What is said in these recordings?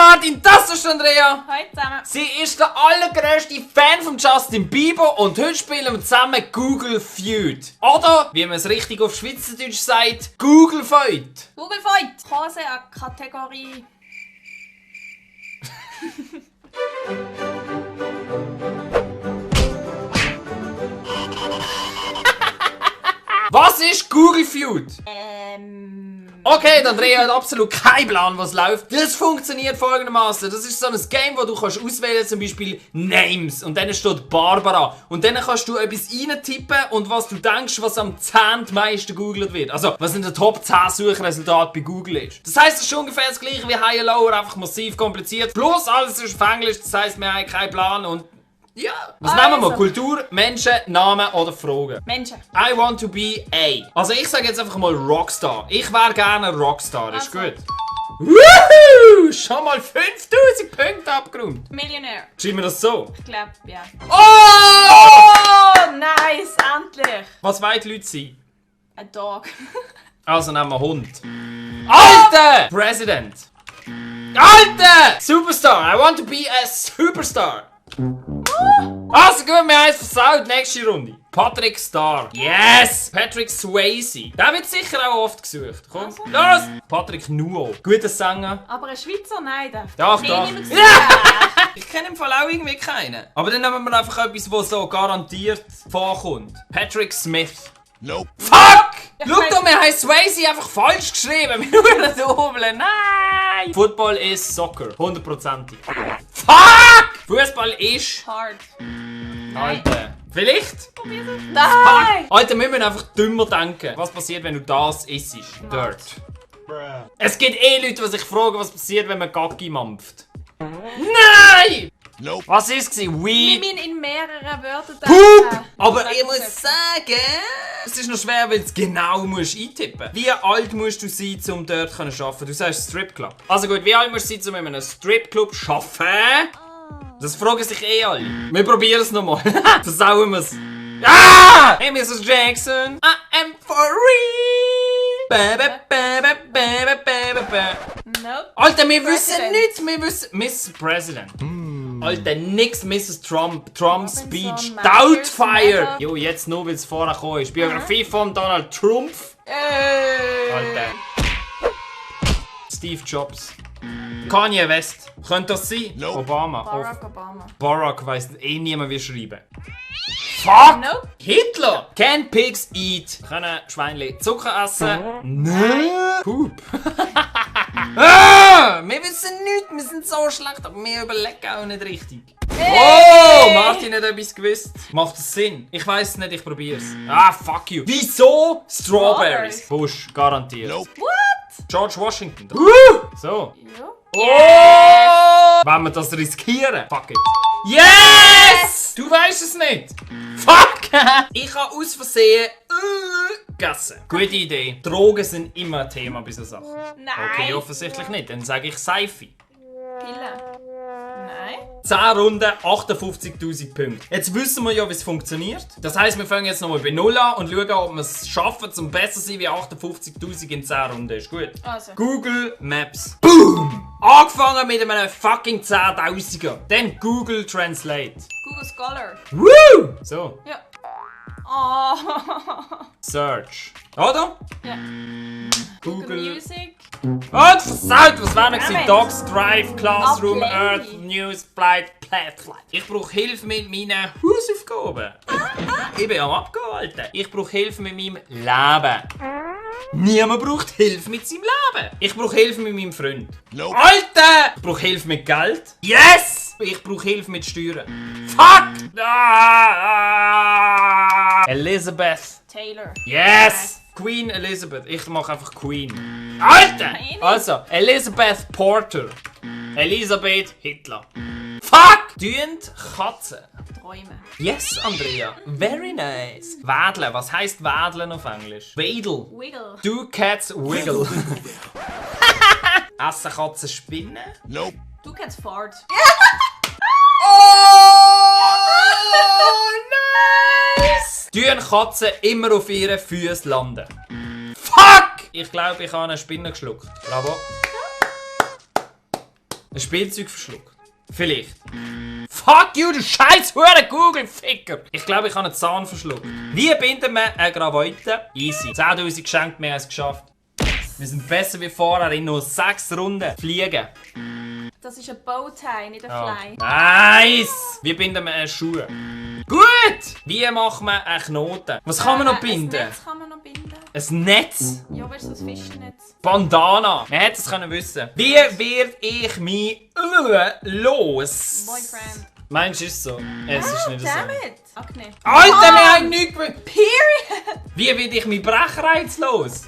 Martin, das ist Andrea. Hallo zusammen. Sie ist der allergrößte Fan von Justin Bieber und heute spielen wir zusammen Google Feud. Oder, wie man es richtig auf Schweizerdeutsch sagt, Google Feud. Google Feud. Hose an Kategorie. Was ist Google Feud? Okay, der Andrea hat absolut keinen Plan, was läuft. Das funktioniert folgendermaßen. Das ist so ein Game, wo du kannst auswählen, zum Beispiel Names. Und dann steht Barbara. Und dann kannst du etwas reintippen und was du denkst, was am 10. meisten gegoogelt wird. Also, was in der Top 10 Suchresultat bei Google ist. Das heisst, es ist ungefähr das gleiche wie High and Lower, einfach massiv kompliziert. Plus, alles ist auf Englisch, das heisst, wir haben keinen Plan und... Ja. Was nehmen wir? Kultur, Menschen, Namen oder Fragen? Menschen. I want to be a. Also ich sage jetzt einfach mal Rockstar. Ich wäre gerne ein Rockstar, ist gut. Woohoo! Schon mal 5000 Punkte abgerundet. Millionär. Schreiben wir das so? Ich glaube, ja. Oh! Oh, nice, endlich. Was wollen die Leute sein? Ein Dog. Also nehmen wir Hund. Alter! President. Alter! Superstar. I want to be a Superstar. Also gut, wir haben es versaut. Nächste Runde. Patrick Star. Yes! Patrick Swayze. Der wird sicher auch oft gesucht. Komm, los! Patrick Nuo. Guter Sänger. Aber ein Schweizer? Nein, Doch. Ja! Ich kenne im Fall auch irgendwie keinen. Aber dann nehmen wir einfach etwas, was so garantiert vorkommt. Patrick Smith. Nope. Fuck! Schau doch, wir haben Swayze einfach falsch geschrieben. Wir wollen doppeln. Nein! Football ist Soccer. 100%. Fuck! Fußball ist... Hard. Alter. Vielleicht? Nein! Alter, wir müssen einfach dümmer denken. Was passiert, wenn du das isst? Dirt. Es gibt Leute, die sich fragen, was passiert, wenn man Gaggi mampft. Nein! Nope. Was ist es? Wir Weed? müssen in mehreren Wörtern Pup! Aber ich muss sagen, es ist noch schwer, weil du es genau musst eintippen. Wie alt musst du sein, um dort zu arbeiten? Du sagst Stripclub. Also gut, wie alt musst du sein, um in einem Stripclub zu arbeiten? Das fragen sich alle. Wir probieren es nochmal. Versauen wir es. Ah! Hey, Mrs. Jackson. I am for real. Nope. Alter, wir wissen President. nichts. Wir wissen... Mrs. President. Alter, nix Mrs. Trump. Trump's Robinson, Speech. Myers, Doubtfire. Meta. Jo, jetzt nur, weil es vorher gekommen ist. Biografie von Donald Trump. Alter. Steve Jobs. Kanye West. Könnte das sein? Nope. Obama. Barack Obama. Barack weiss niemand wie schreiben. Fuck! Nope. Hitler! Can pigs eat? Können Schweinchen Zucker essen? Nein! Poop! Wir wissen nichts, wir sind so schlecht, aber wir überlegen auch nicht richtig. Oh! Martin hat etwas gewusst. Macht das Sinn? Ich weiss es nicht, ich probier's. Ah, fuck you. Wieso? Strawberries. Bush, garantiert. Nope. George Washington. So. Ja. Oh! Wollen wir das riskieren? Fuck it. Yes! Du weißt es nicht. Fuck! Ich habe aus Versehen gegessen. Gute Idee. Drogen sind immer ein Thema bei so Sachen. Nein. Okay, offensichtlich nicht. Dann sage ich Seife. Pille. Nein. 10 Runden, 58.000 Punkte. Jetzt wissen wir ja, wie es funktioniert. Das heisst, wir fangen jetzt nochmal bei 0 an und schauen, ob wir es schaffen, um besser zu sein wie 58.000 in 10 Runden. Ist gut. Also. Google Maps. Boom! Angefangen mit einem fucking 10.000er. Dann Google Translate. Google Scholar. Woo! So, Ja. Oh. Search. Oder? Ja. Google. Music. Und versaut! Was war noch? Moment. Docs, Drive, Classroom, Play. Earth, News, Flight. Ich brauche Hilfe mit meinen Hausaufgaben. Ich bin am Abgehen, Alter. Ich brauche Hilfe mit meinem Leben. Niemand braucht Hilfe mit seinem Leben. Ich brauche Hilfe mit meinem Freund. Nope. Alter! Ich brauche Hilfe mit Geld. Yes! Ich brauche Hilfe mit Steuern. Fuck! Elizabeth. Taylor. Yes! Queen Elizabeth. Ich mache einfach Queen. Alter! Also, Elizabeth Porter. Elisabeth Hitler. Fuck! Düend Katzen. Träume. Yes, Andrea. Very nice. Wädeln. Was heisst Wädeln auf Englisch? Wedel. Wiggle. Do cats wiggle. Essen Katzen Spinnen? Nope. Du kennst Fart. Oh, nice! Tun Katzen immer auf ihren Füßen landen? Fuck! Ich glaube, ich habe eine Spinne geschluckt. Bravo. Ein Spielzeug verschluckt. Vielleicht. Fuck you, du scheiß hure Google-Ficker! Ich glaube, ich habe einen Zahn verschluckt. Wie binden wir eine Gravotte? Easy. 10'000 geschenkt, mehr als geschafft. Wir sind besser wie vorher in nur 6 Runden fliegen. Das ist ein Bowtie, nicht ein Fly. Nice! Wie binden wir Schuhe? Gut! Wie machen wir einen Knoten? Was kann man noch binden? Ein Netz kann man noch binden. Ein Netz? Ja, weißt du, das Fischernetz? Bandana. Man hätte es können wissen. Wie werde ich mich los? Boyfriend. Meinst du, ist es so? Es ist nicht so. Damn it! Akne. Alter, wir haben nichts gewusst. Period! Wie werde ich mich Brechreiz los?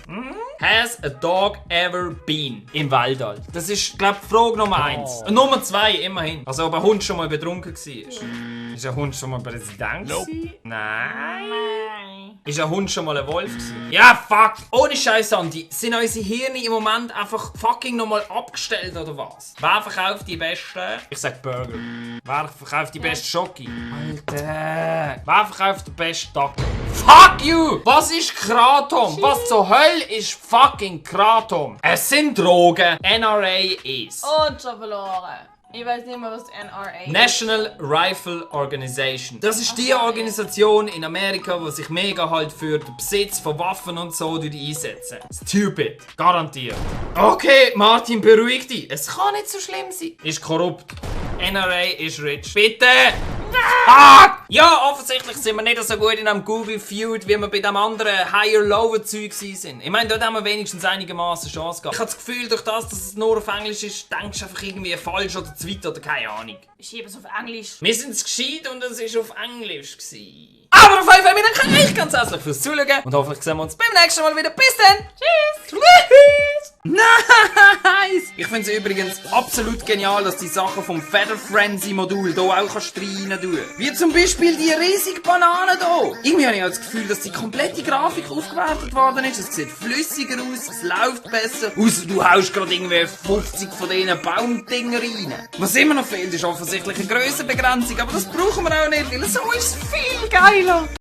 Has a dog ever been im Weltall? Das ist, glaube ich, Frage Nummer 1. Nummer 2, immerhin. Also, ob ein Hund schon mal betrunken war. Ist ein Hund schon mal Präsident gewesen? Nein. Ist ein Hund schon mal ein Wolf gewesen? Ja, fuck! Ohne Scheiß, Andi. Sind unsere Hirne im Moment einfach fucking nochmal abgestellt, oder was? Wer verkauft die besten... Ich sag Burger. Wer verkauft die besten Schoki? Alter. Wer verkauft den besten Taco? Fuck you! Was ist Kratom? Was zur Hölle ist fucking Kratom? Es sind Drogen. NRA ist... Und schon verloren. Ich weiß nicht mehr, was NRA ist. National Rifle Organization. Das ist die Organisation in Amerika, die sich mega halt für den Besitz von Waffen und so einsetzen. Stupid. Garantiert. Okay, Martin, beruhig dich. Es kann nicht so schlimm sein. Ist korrupt. NRA ist rich. Bitte! Fuck! Ja, offensichtlich sind wir nicht so gut in einem Google Feud, wie wir bei dem anderen Higher-Lower-Zeug sind. Ich meine, dort haben wir wenigstens einigermaßen Chance gehabt. Ich habe das Gefühl, durch das, dass es nur auf Englisch ist, denkst du einfach irgendwie falsch oder zu weit oder keine Ahnung. Ich schiebe es auf Englisch. Wir sind gescheit und es war auf Englisch. Aber auf jeden Fall bedanke ich mich ganz herzlich fürs Zuschauen und hoffentlich sehen wir uns beim nächsten Mal wieder. Bis dann! Tschüss! Tschüss! Nice! Ich finde es übrigens absolut genial, dass die Sachen vom Feather Frenzy Modul hier auch rein tun. Wie zum Beispiel die riesige Banane hier. Irgendwie habe ich das Gefühl, dass die komplette Grafik aufgewertet worden ist. Es sieht flüssiger aus, es läuft besser. Außer du haust gerade irgendwie 50 von diesen Baumdinger rein. Was immer noch fehlt, ist offensichtlich eine Grössenbegrenzung, aber das brauchen wir auch nicht, weil so ist es viel geiler.